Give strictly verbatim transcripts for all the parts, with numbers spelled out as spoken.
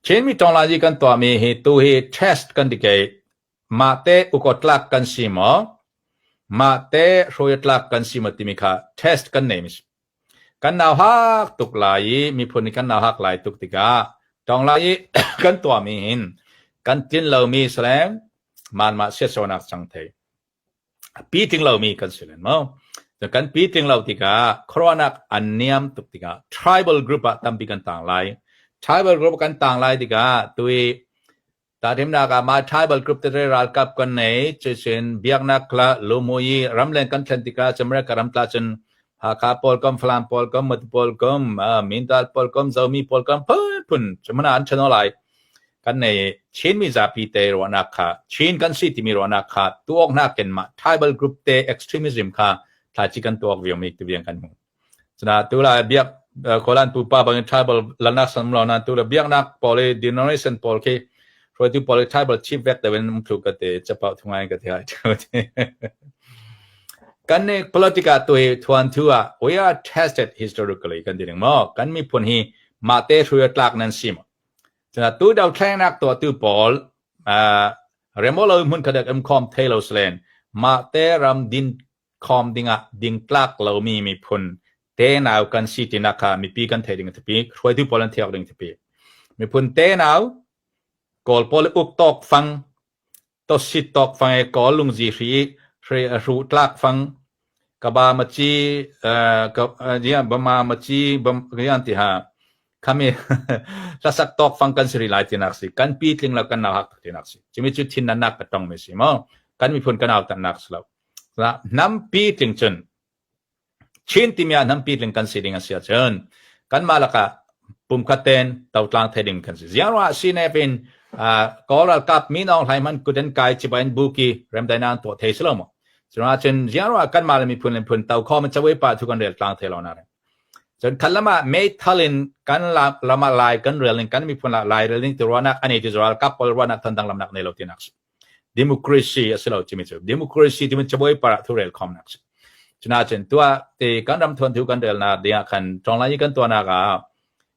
Chin mi ṭawng lai hi kan tuahmi hi tu hi test kan ti kei. Mahte uk aw tlak kan si maw? Mahte hruai aw tlak kan si maw timi kha test kan nei mi si. Kan nauhak tuk lai i, miphun hi kan nauhak lai tuk tikah ṭawng lai i kan tuahmi hin kan tlin lomi sileng, manmah siatsuahnak cang thei. Pitling lomi kan si len maw? Kan pitling lo tikah khuaruahnak an niam tuk tikah tribal group ah tampi kan tang lai. Tribal group kan tang lai tikah tui tahṭhimnak ah mah tribal group te ralkap kan nei, cuihsin biaknak kha lumui i ramleng kan thlen tikah cu America ram tla cun Hakha pawl kom, Falam pawl kom, Matu pawl kom, ah, Mindat pawl kom, Zomi pawl kom, phunphun cu hmanh ah an ṭhen aw lai. Kan nei Chin mi zapi te ruahnak kha, Chin kan si timi ruahnak kha tuak hna ken mah tribal group te extremism kha thlaici kan tuak viaumi ti viang kan hmu. Cun ah tu lai biak, eh, khualan pupa bangin tribal lalnak san um lo nain tu le biaknak pawl i denomination pawl khi hruaitu pawl i tribal chief vek deuh in um thlu ka ti, capau thungai ka ti hai. Kan ni politika tu hi thuanthu ah, we are tested historically kan ti ding maw? Kan miphun hi mahte hruai aw tlak nan si maw? Cun ah tu dothlennak tuahtu pawl, ah, rem aw lo hmun khat ah um khawm thei lo selen, mahte ram din khawm dingah ding tlak lomi miphun te nau kan si tinak kha mipi kan thei ding a thupi, hruaitu pawl an thei awk ding a thupi. Miphun te nau, Kawl pawl i uk tawk fang, tosit tawk fang e, Kawl lungzi hri i hri, hruh tlak fang, ka ba maci, eh, ka, eh, zian, ba ma maci, ba, zian ti ha. Khami hlasak tawk fang kan si rih lai tinak si, kan pitling lo kan nauhak tinak si. Cumi cu thinnatnak ka ṭongmi si maw? Kan miphun kan autatnak si lo. Hnam pitling cun Chin timi ah hnam pitling kan si ding a si ahcun kanmah lakah pumkhat tein totlang thei ding kan si. Ziangruah C N F in, ah, Kawl ralkap Min Aung Hlaing hmanh kut an kai, cibai an buk i remdaihnak an tuah thei si lo maw? Curuangah cun ziangruah kanmah le miphun le miphun tokhawm in cabuai pa thu kan rel tlang thei lo nak. Cun khat lamah meithal in kan la-, lamah lai kan rel ning, kan miphun lah lai rel ning ti ruahnak a nei ti cu ralkap pawl ruahnak than danglamnak nei lo tinak si. Democracy a si lo cumi cu. Democracy timi cabuai par ah thu rel khawmnak si. Cunah cun tuah ti kan ram thuanthu kan relnak dingah khan ṭawng lai i kan tuahnak ah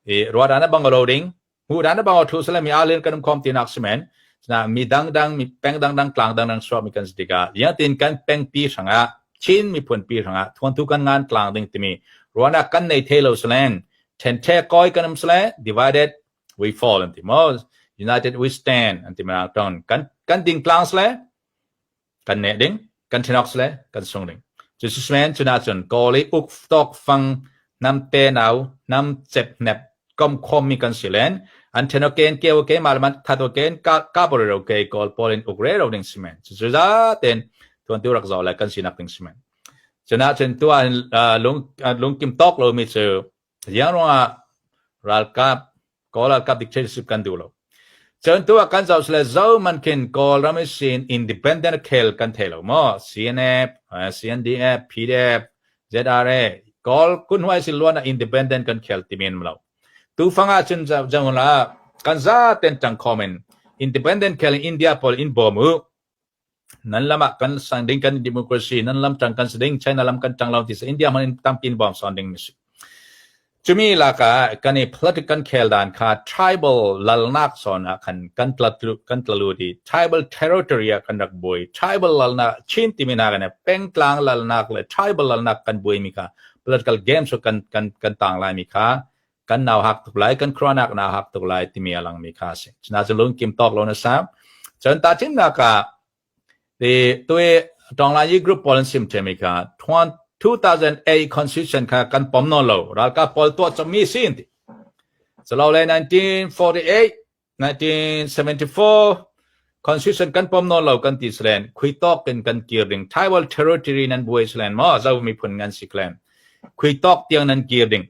i ruahdan a bang aw lo ding, hmuhdan a bang aw thlu sila mi aa lir kan um khawm tinak si men. Cunah mi dangdang, mi peng dangdang, tlang dangdang suakmi kan si tikah, ziangtin kan pengpi hrangah, Chin miphunpi hrangah thuanthu kan ngan tlang ding timi ruahnak kan nei thei lo selen, ṭhenṭhe kawi kan um sele, divided we fall an ti maw? United we stand an ti maw? Kan, kan ding tlang sele, kan neh ding, kan ṭhen awk sele, kan sung ding. Cu si men cunah cun Kawl i uk tawk fang, hnam te nau, hnam cep hnep, komkhawmmi kan si len, an ṭhen awk ke, an keu awk ke, mah le mah that awk ke, an kap, kap aw rero ke, Kawl pawl in uk rero ding si men. Cucu zaten thuanthu rak zoh le kan sinak ding si men. Cunah cun tuah in, ah, lung, ah, lungkim tawk lomi cu ziangruangah ralkap, Kawl ralkap dictatorship kan duh lo. Cun tuah kan zoh sile, zohman khin Kawl ram ihsin independent khel kan thei lo maw? C N F, eh, C N D F, P D F, Z R A, Kawl kunhnuai sin luan ah independent kan khel timi an um lo. Tu fangah cun zoh, zoh hna, kan zaten ṭang khawm in independent khel in India pawl in bawm uh. Nan lamah kan sang ding, kan democracy, nan lam ṭang kan si ding, China lam kan ṭang lo ti si, India hmanh in tampi in bawm sawn ding mi si. Cumi lakah kan i political kan khel dan kha tribal lalnak sawn ah khan kan tla tlu-, kan tla lut i tribal territory ah kan rak buai. Tribal lalnak, Chin timi hna kan i pengtlang lalnak le tribal lalnak kan buai mi kha political games kan, kan, kan tang lai mi kha kan nauhak tuk lai, kan khuaruahnak nauhak tuk lai timi a lang mi kha si. Cunah cun lungkim tawk lo na sa. Cun tahṭhimnak ah ti tui ṭawng lai i group pawl an sim ṭhemi kha, two thousand eight constitution kha kan pom nawn lo, ralkap pawl tuah cawmi si an ti. Cu lo le nineteen forty-eight, nineteen seventy-four constitution kan pom nawn lo kan ti selen, khui tawk in kan kir ding, tribal territory nan buai selen maw, Zomi phun ngan si klen. Khui tawk tiang nan kir ding.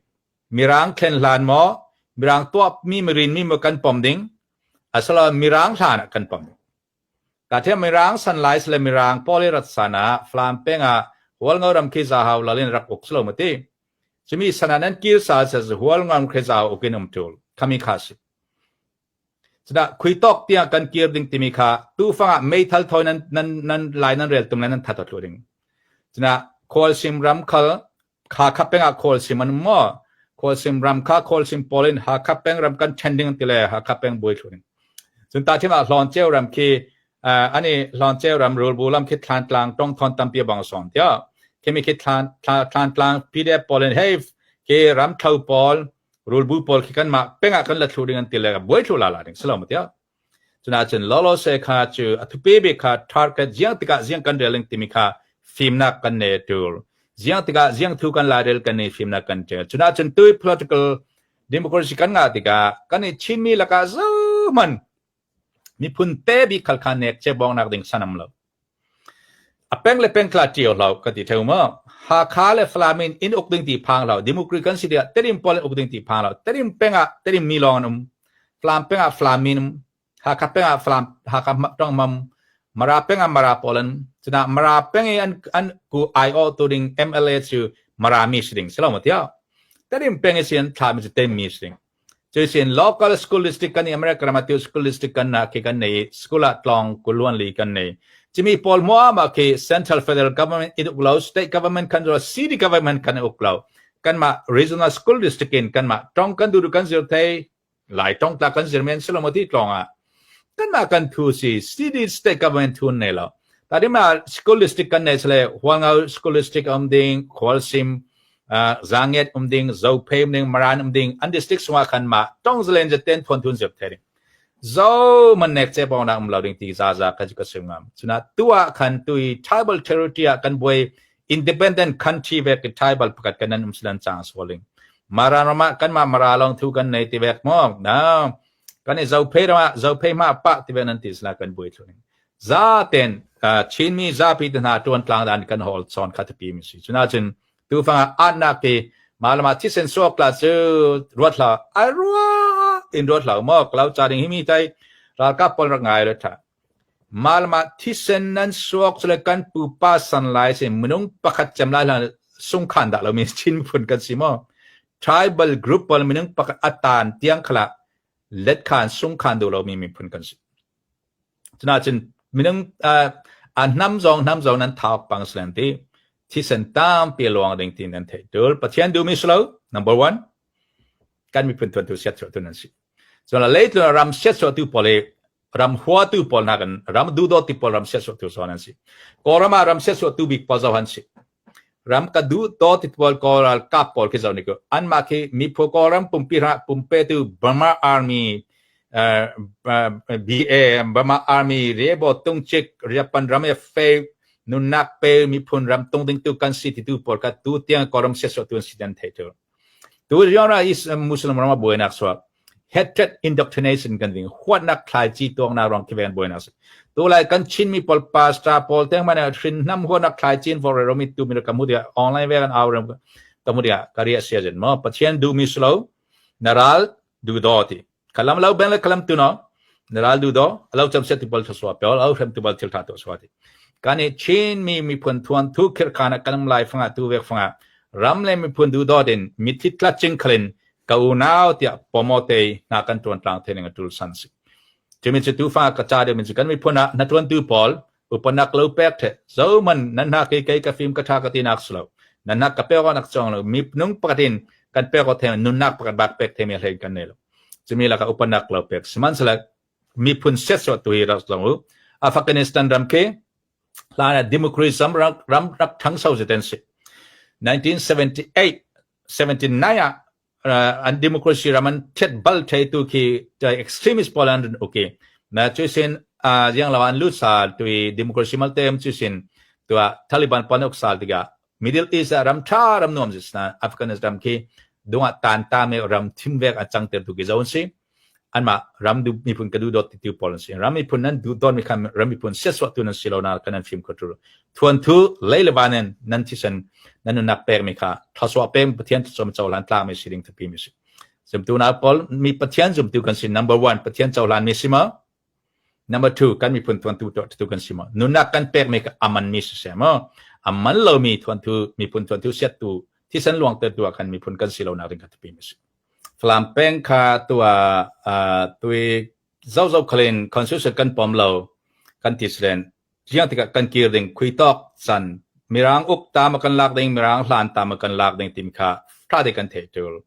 Mirang thlen hlan maw, Mirang tuahmi mirin mi maw kan pom ding, a si lo Mirang hlan ah kan pom ding. Ka thiam Mirang san lai sile Mirang pawl i rat san ah Falam peng ah Hualngo ram khi Zahau lal in rak uk si lo maw ti. Cumi san ah nan kir sal seh, Hualngo ram khi Zahau uk in um ṭul. Khami kha si. Cunah khui tawk tiang kan kir ding timi kha tu fangah meithal thawi nan, nan, nan lai nan rel tum le nan that aw thluh ding. Cunah Khualsim ram khal, Hakha peng ah Khualsim an um maw? Khualsim ram kha Khualsim pawl in Hakha peng ram kan ṭhen ding an ti le Hakha peng buai thlu ding. Cun tahṭhim ah Hlawnceu ram khi, aa, an i Hlawnceu ram rulbu lam khi Thlantlang ṭong thawn tampi a bang a sawn tiah. Khimi khi Thlan, Thla-, Thlantlang P D F pawl in hei khi ram thlo pawl, rulbu pawl khi kanmah peng ah kan la thlu ding an ti le buai thlu lala ding si lo maw tiah. Cunah cun lawlaw se kha cu a thupi bik kha target ziang tikah ziang kan rel ding timi kha fimnak kan nei a ṭul. Ziang tikah ziang thu kan la rel kan nei fimnak kan ṭul. Cunah cun tui political democracy kan ngah tikah kan i Chinmi lakah zohman miphun te bik khal kha nek cebawknak ding san am lo. A peng le peng tla ṭio hlo kan ti ṭheu maw? Hakha le Falam in in uk ding ti phang hlo. Democracy kan si tiah Tedim pawl in uk ding ti phang hlo. Tedim peng ah Tedim mi lawng an um. Falam peng ah Falam mi an um. Hakha peng ah Falam, Hakha hma-, ṭong hmam, Mara peng ah Mara pawl an, cunah Mara peng i an, an ku ai aw tu ding M L A cu Mara mi si ding si lo maw tiah. Tedim peng i si an thla mi cu Tedim mi si ding. Cu i si an local school district kan i America ram ah tu school district kan na khi kan nei, school ah tlawng kul luan li kan nei. Cimi pawl hmuahmah khi central federal government i uk lo, state government kan uk lo, city government kan uk lo. Kanmah regional school district in kanmah ṭong kan duhduh kan zir thei, Lai ṭong tla kan zir men si lo maw ti tlawng ah. Kanmah kan thu si, city state government thu an nei lo. Tahṭhim ah school district kan nei si le, Hualngo school district a um ding, Khualsim, aa, Zanget um ding, Zophei um ding, Maran um ding, an district sungah khan mah ṭong zalen zeten thuanthu an zir thei ding. Zohman nek cebawknak um lo ding ti zaza kha cu ka sim ngam. Cunah tu ah khan tui tribal territory ah kan buai independent country vek i tribal pakhat kan nan um si lan cang sual ding. Mara ram ah kanmah Mara lawng thu kan nei ti vek maw? Na, kan i Zophei ram ah Zophei hma pah ti vek nan ti sila kan buai thlu ning. Zaten, aa, Chinmi zapi te hna ṭuan tlang dan kan hawl sawn kha thupi mi si. Cunah cun tu fang ah atnak i mah lam ah thisen suak tla cu ruat hlah, a ruat in ruat hlah maw? Ka lo ca ding himi tai ralkap pawl rak ngai ruat ṭha. Mah lam ah thisen nan suak cu le kan pupa san lai si, minung pakhat cem lai hlan sungkhan dah lomi Chin miphun kan si maw? Tribal group pawl minung pakhat a tan tiang khalah letkhan sungkhan duh lomi miphun kan si. Cunah cun minung, aa, a hnam zong, hnam zong nan thawk pang si len ti thisen tampi a luang ding ti nan theih ṭul. Pathian duhmi si lo, number one. Kan miphun thuanthu siatsuahtu nan si. Cun a leitlun a ram siatsuahtu pawl i ram huatu pawl hna kan, ram duhdawt ti pawl ram siatsuahtu sawn an si. Kawlram ah ram siatsuahtu bik pawl zoh an si. Ram ka duhdawt ti pawl Kawl ralkap pawl khi zoh ni ko. Anmah khi miphun Kawlram pumpi hna pumpe tu Burma Army, eh, eh, B A, Burma Army, riabaw tungcik, riapan ram e fei, nunnak pe, miphun ram tung ding tu kan si ti tu pawl kha tu tiang Kawlram siatsuahtu an si dan thei tu. Tu rianra is, um, Muslim ram a buainak suak. Hatred indoctrination kan ding. Huatnak thlaici tuaknak ruang khi ven buainak suak. Tu lai kan Chinmi pawl pastor pawl teng man a hrin hnam huatnak thlaici in vok rero mi tu mi ka hmu dia online ve kan au rem ka hmu dia ka riah sia zen maw. Pathian duhmi si lo. Na ral duhdaw ti. Ka lam lo ben le ka lam tu no. Na ral duhdaw, a lo cam siat tu pawl thluasuah pio, a lo hrem tu pawl thil ṭha tuah suah ti. Kan i Chinmi miphun thuanthu khirh khan a kan um lai fangah tu vek fangah ram le miphun duhdawt in mithi tla cing khalin ka unau tiah pawmaw te hna kan ṭuan tlang thei ning a ṭul san si. Cumi cu tu fangah ka ca deuh min cu kan miphun ah hnaṭuantu pawl upanak lo pek ṭheh. Zohman nan hna kei kei ka fim ka ṭha ka tinak si lo. Nan hna ka pek awknak cawng lo. Minung pakhat in kan pek awk thei nunnak pakhat bak pek thei mi a hlein kan nei lo. Cumi lakah upanak lo pek. Sihmanhsehlaw miphun siatsuahtu hi rak zong u. Afghanistan ram khi hlan ah democracy ram, ram rak ṭhangso zeten si. Nineteen seventy eight, seventy nine ah, uh, an democracy ram an ṭhiat bal thei tu khi, uh, extremist pawl an run uki. Na cuisin, uh, ziang lo an lut sa tui democracy malte um cuisin tua Taliban pawl an uk sal tikah Middle East ah ram ṭha ram nuam zisna Afghanistan ram khi dungah tan ta me ram thim vek a cangter tu khi zo an si. Anmah ram duh miphun ka duhdawt ti tu pawl an si. Ram miphun nan duhdawt mi kha ram miphun siatsuahtu nan si lo na kan nan fim kho tu. Thuanthu lei le van in nan thisen nan nunnak pek mi kha thluasuah pek Pathian thluasuah cohlan tlak mi si ding thupi mi si. Zumtu nak pawl mi Pathian zumtu kan si number one Pathian cohlan mi si maw? Number two, kan miphun thuanthu tuahtu kan si maw? Nunnak kan pek mi kha a man mi si se maw? A man lo mi thuanthu, miphun thuanthu siattu, thisen luangtertu ah kan miphun kan si lo nak ding kha thupi mi si. Falam peng kha tua, ah, tui zozo khalin constitution kan pom lo, kan ti selen. Ziang tikah kan kir ding, khui tawk san, Mirang uk tam a kan lak ding, Mirang hlan tam a kan lak ding timi kha ṭha ding kan theih ṭul.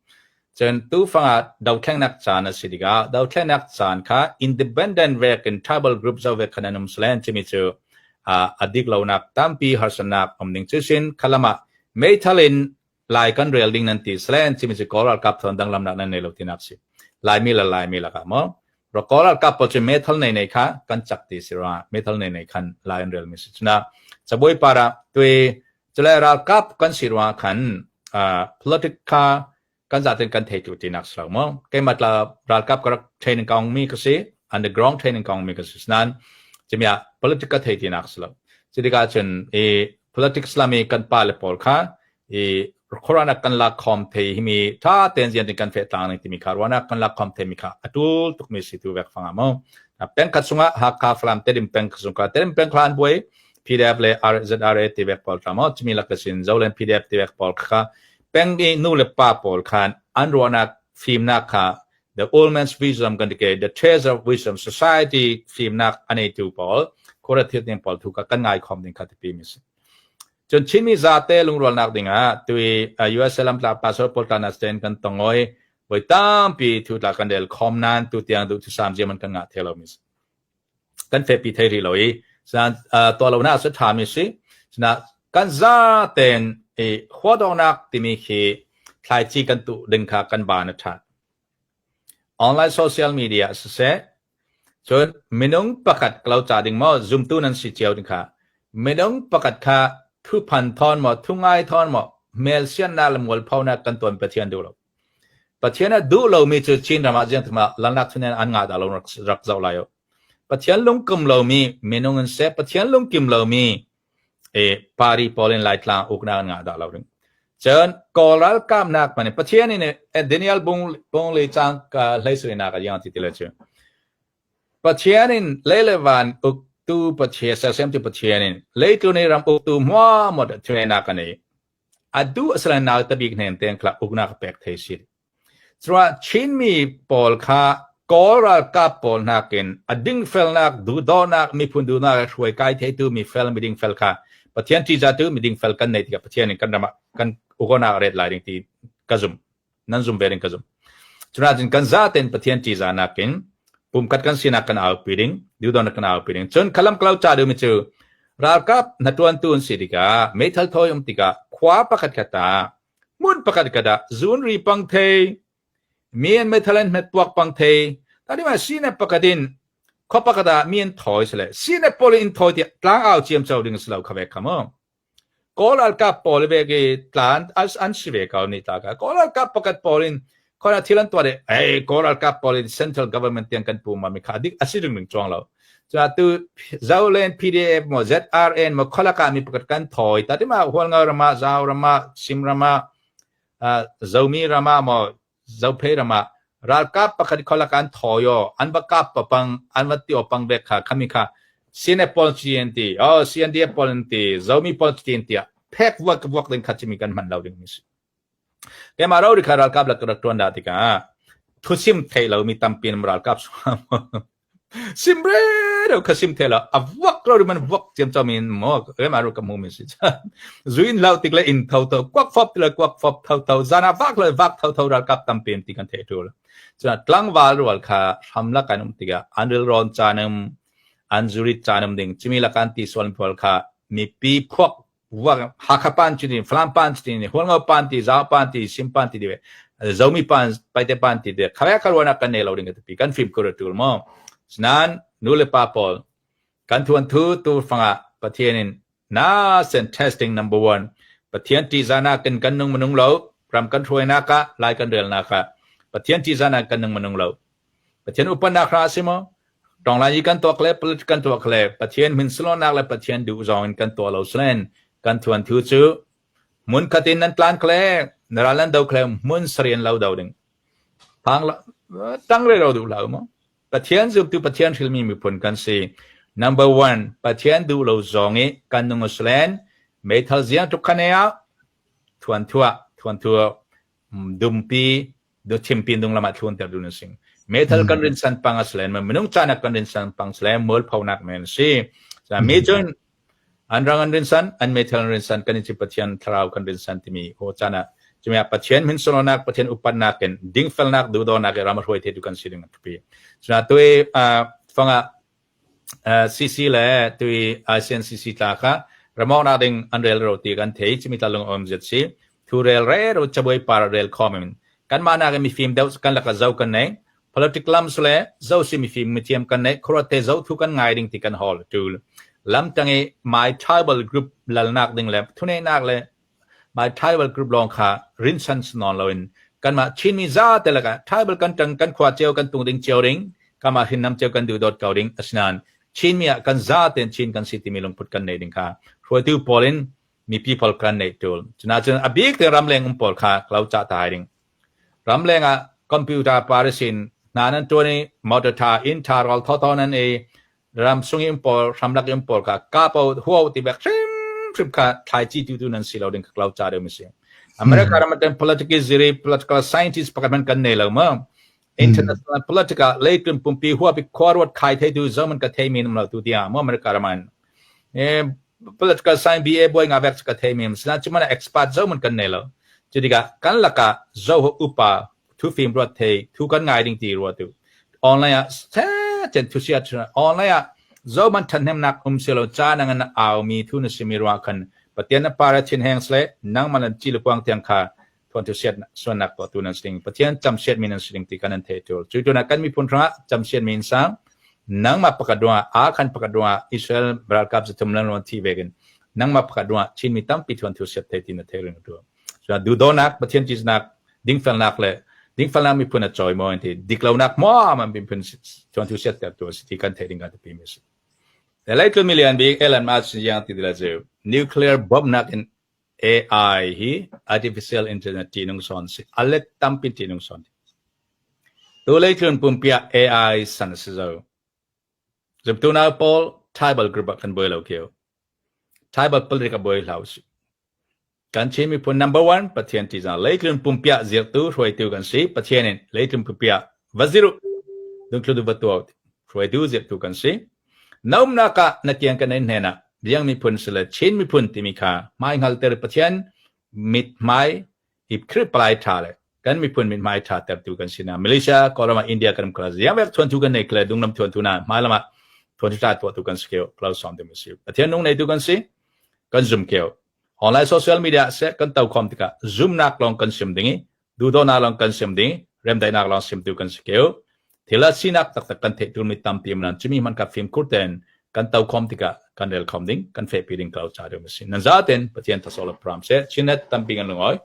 Cun tu fanga dothlengnak caan a si tikah, dothlengnak caan kha independent vekin tribal group zo vek khan an um salen cimi cu, aa, a dik lonak tampi harsatnak um ding cu sin, khalam ah meithal in Lai kan rel ding nan ti salen cimi cu Kawl ralkap thawn danglamnak nan nei lo tinak si. Laimi le Laimi lakah maw? Ro Kawl ralkap pawl cu meithal nei nei kha kan cak ti si ruangah meithal nei nei khan Lai an relmi si. Cunah cabuai parah tui cule ralkap kan si ruangah khan, aa, politic kha kan zaten kan thei tuk tinak si lo maw? Keimah tla ralkap ka rak training ka ongmi ka si, underground training ka ongmi ka si. Sinan cimi ah politic ka thei tinak si lo. Cutikah cun i politics lam i kan pa le pawl kha i khuaruahnak kan lak khawm thei himi ṭha tein ziantin kan feh tlang ning timi kha ruahnak kan lak khawm theimi kha a ṭul tukmi si tu vek fangah maw? Peng khat sungah Hakha Falam Tedim peng khat sungah Tedim peng kha an buai, P D F le R Z R A ti vek pawl tla maw? Cimi lak ka sin Zoland P D F ti vek pawl kha peng i nu le pa pawl khan an ruahnak fimnak kha the old man's wisdom kan ti ke, the treasure of wisdom, society fimnak a neitu pawl, khuaruat thil ding pawl thu kha kan ngai khawm ding kha tipi mi si. Cun Chinmi zate lungrualnak dingah tui, ah, U S A lam tla pastor pawl tla na stand kan tongoi voi tampi thu tla kan rel khawm nan tu tiang duh thusam ziaman kan ngah thei lo mi si. Kan fehpi thei rih lo i, sinan, ah, tuah lonak a si ṭha mi si. Sinan kan zaten i huat awknak timi khi thlaici kan tuh ding kha kan ban a ṭhat. Online social media siseh, cun minung pakhat ka lo ca ding maw, zumtu nan si cio ding kha, minung pakhat kha thuphan thawn maw, thungai thawn maw, hmelsiatnak le mualphonak kan tuan Pathian duh lo. Pathian a duh lomi cu Chin ram ah ziangtmah lanlak thunen an ngah dah lo rak, rak zoh lai uh. Pathian lungkim lomi minung in seh, Pathian lungkim lomi, eh, pari pawl in Laitlang uknak an ngah dah lo ding. Cun Kawl ralkapnak man in Pathian in, eh, Daniel bung, bung li cang ka hleisarihnak a ziang ti ti le cu. Pathian in lei le van uktu Pathian, sersiamtu Pathian in leitlun i ram uktu hmuahhmuah thuneinak a nei. A duh a si le nau tabik hnen teng kha uknak a pek thei si. Curuah Chinmi pawl kha Kawl ralkap pawl hnakin a dingfelnak, duhdawtnak, miphun duhnak a hruai kai theitu mifel, midingfel kha Pathian ṭihzahtu midingfel kan nei tikah Pathian in kan ram ah kan ukawknak a ret lai ding ti ka zum. Nan zum ve ding ka zum. Cunah cun kan zaten Pathian ṭihzahnak in pumkhat kan sinak kan aupi ding, duhdawtnak kan aupi ding. Cun khalam ka lo ca duhmi cu ralkap hnaṭuantu an si tikah, meithal thawi um tikah, khua pakhat khat ah, hmun pakhat khat ah, zunri pang thei, mi an meithal an hmet puak pang thei, ṭha dih mah sine pakhat in, khua pakhat ah mi an thawi si le, sine pawl in thawi tiah tlang au ciamco ding a si lo kha vek kha maw? Kawl ralkap pawl i vek i tlan an, an si ve ko nih tla kha. Kawl ralkap pakhat pawl in khuanak thil an tuah deh. Ei, Kawl ralkap pawl in central government tiang kan pum mi kha dik a si ringring cuang lo. Cun atu Zoland P D F maw, Z R N maw, khualak ah mi pakhat kan thawi. Ṭha dih mah Hualngo ram ah, Zau ram ah, Sim ram ah, ah, Zomi ram ah maw, Zophei ram ah ralkap pakhat khualak an thawi aw, an va kap pa pang, an va ti aw pang vek kha, khami kha C N F pawl ci an ti, aw, C N D F pawl an ti, Zomi pawl ci an ti ah, phek vuak vuak ding kha cimi kan hman lo ding mi si. Keimah rori kha ralkap lak rak ṭuan dah tikah, thusim theih lo mi tampi an ralkap suam. Sim rero kha sim theih lo, a vuak rori man vuak ciamco mi maw, keimah rori ka hmu mi si. Zui in lo tik le in thotho, kuak fop tik le kuak fop thotho, zan ah vak lo vak thotho ralkap tampi an ti kan theih ṭul. Cun a tlangval rual kha hramlak an um tikah an rilrawn caan um, an zurit caan um ding. Cimi lak an ti sual pawl kha mipi phuak vuak, Hakha pan ci ding, Falam pan ci ding, Hualngo pan ti, Zau pan ti, Sim pan ti dih ve, Zomi pan, Paite pan ti dih ve, khavek kha ruahnak kan nei lo ding ka tipi, kan fimkhur a ṭul maw? Sinan, nu le pa pawl, kan thuanthu tu fangah Pathian in na sen testing number one. Pathian ṭihzahnak in kan nung minung lo, ram kan hruainak ah, Lai kan relnak ah, Pathian ṭihzahnak kan nung minung lo. Pathian upatnak hra a si maw? Ṭawnglan i kan tuah kha le, politics kan tuah kha le, Pathian hmin sunlawmhnak le Pathian duh zong in kan tuah lo selen, kan thuanthu cu hmun khat in nan tlan kha le, na ral nan do kha le, hmun sarian lo do ding. Phang lo, tang rero duh lo maw? Pathian zumtu, Pathian hrilmi miphun kan si. Number one, Pathian duh lo zong i kan nung a selen, meithal ziang tuk kha ne ah, thuanthu ah, thuanthu ah, mm, dumpi, du thimpi dunglam ah thlunter dun a sing. Meithal kan rinsan pang a selen, minung caan ah kan rinsan pang selen, mualphonak men si. Sa mi cun an rang an rinsan, an meithal an rinsan, kan i ci Pathian thlarau kan rinsan timi, ho caan ah Cumi ah Pathian hmin sunlonak, Pathian upatnak in dingfelnak, duhdawtnak in ram a hruai theitu kan si ding a thupi. Cuna tui, ah, fanga, ah, C C le tui I C N C C tla kha ramawknak ding an rel rero ti kan thei, cumi tla lungawm zet si. Thu rel rero cabuai par rel khawm in kanmah nak in mifim deuh kan lak a zo kan nei. Politic lam sule zo si mifim mithiam kan nei, khuaruat te zo thu kan ngai ding ti kan hawl a ṭul. Lamtang i my tribal group lalnak ding le thuneihnak le my tribal group lawng kha rinsan si nawn loin kanmah Chinmi zate lakah tribal kan ṭang kan khua cio kan tung ding cio ding, kanmah hrinnam cio kan duhdawt ko ding. Asinain Chinmi ah kan zate in Chin kan si timi lungput kan nei ding kha hruaitu pawl in mipi pawl kan neih ṭul. Cuna cun a bik te ramleng um pawl kha ka lo cah ta hai ding. Ramleng ah computer par ihsin hna nan ṭuan i motor ṭha, inn ṭha, rawl thawthaw nan ei, ram sung i um pawl, hramlak i um pawl kha kapo huau ti bek hrimhrim kha thlaici tutu nan si lo ding kha ka lo cah deuh mi si. America ram ah political ziri, political scientist pakhat hmanh kan nei lo maw? International political, leitlun pumpi huap i khuaruat khai theitu zohman ka theimi an um lo tu tiah maw America ram ah hin. Eh, political science B A buai nga vek cu ka theimi an um. Sina cu mana expert zohman kan nei lo. Cu tikah kan lakah Zoho upa, thufim ruat thei, thu kan ngai ding ti ruat tu. Online ah, cen thusia, online ah zohman ṭhathnemnak um si lo, ca nang an aumi thu na simi ruah khan Pathian na par a thinheng sile, nangmah nan ci le puang tiang kha thuanthu siat suannak tuahtu nan si ding, Pathian camsiatmi nan si ding ti kan nan thei ṭul. Cuih ṭuan ah kan miphun hrangah camsiatmi in sang, nangmah pakhat ruangah, aa khan pakhat ruangah Israel ralkap zathum nan ruang thi vekin nangmah pakhat ruangah Chinmi tampi thuanthu siat thei ti na thei ring a ṭul. Cun duhdawtnak, Pathian ciznak, dingfelnak le dingfelnak miphun a cawi maw in ti, diklonak maw, man miphun thuanthu siat tertu a si ti kan thei ding kan tupi mi si. Le leitlun milian bik Elon Musk ziang ti ti la zeu. Nuclear bomb nak in A I hi, artificial intelligence ti nung sawn si. A let tampi ti nung sawn. Tu leitlun pumpi ah A I san si zo. Zumtu nau pawl tribal group ah kan buai lo keu. Tribal politics a buai hlau si. Kan Chin miphun number one, Pathian ti zang. Leitlun pumpi ah zirtu, hruaitu kan si. Pathian in leitlun pumpi ah va zir uh. Dungthluntu va tuah uh. Hruaitu zirtu kan si. Na umnak ah na kiang kan in hnenah, biang miphun si le Chin miphun timi kha hmai hngalter Pathian mithmai i Khrih palai ṭha le kan miphun mithmai ṭha tertu kan si na. Malaysia, Kawlram ah, India kan um khala ziang vek thuanthu kan nei khala, dunglam thuanthu na, hmailam ah thuanthu ṭha tuahtu kan si keu, kalo sawm ding si. Pathian nung neitu kan si, kan zum keu. Online social media seh kan tokhawm tikah zumnak lawng kan sim ding i, duhdawtnak lawng kan sim ding i, remdaihnak lawng simtu kan si keu. Thil a sinak taktak kan theih ṭulmi tampi um nan, cumi hman kha fimkhur tein kan tokhawm tikah kan relkhawm ding, kan fehpi ding kalo ca deuh mi si. Nan zaten Pathian thasaw le pram seh, chinet tampi kan lungawi.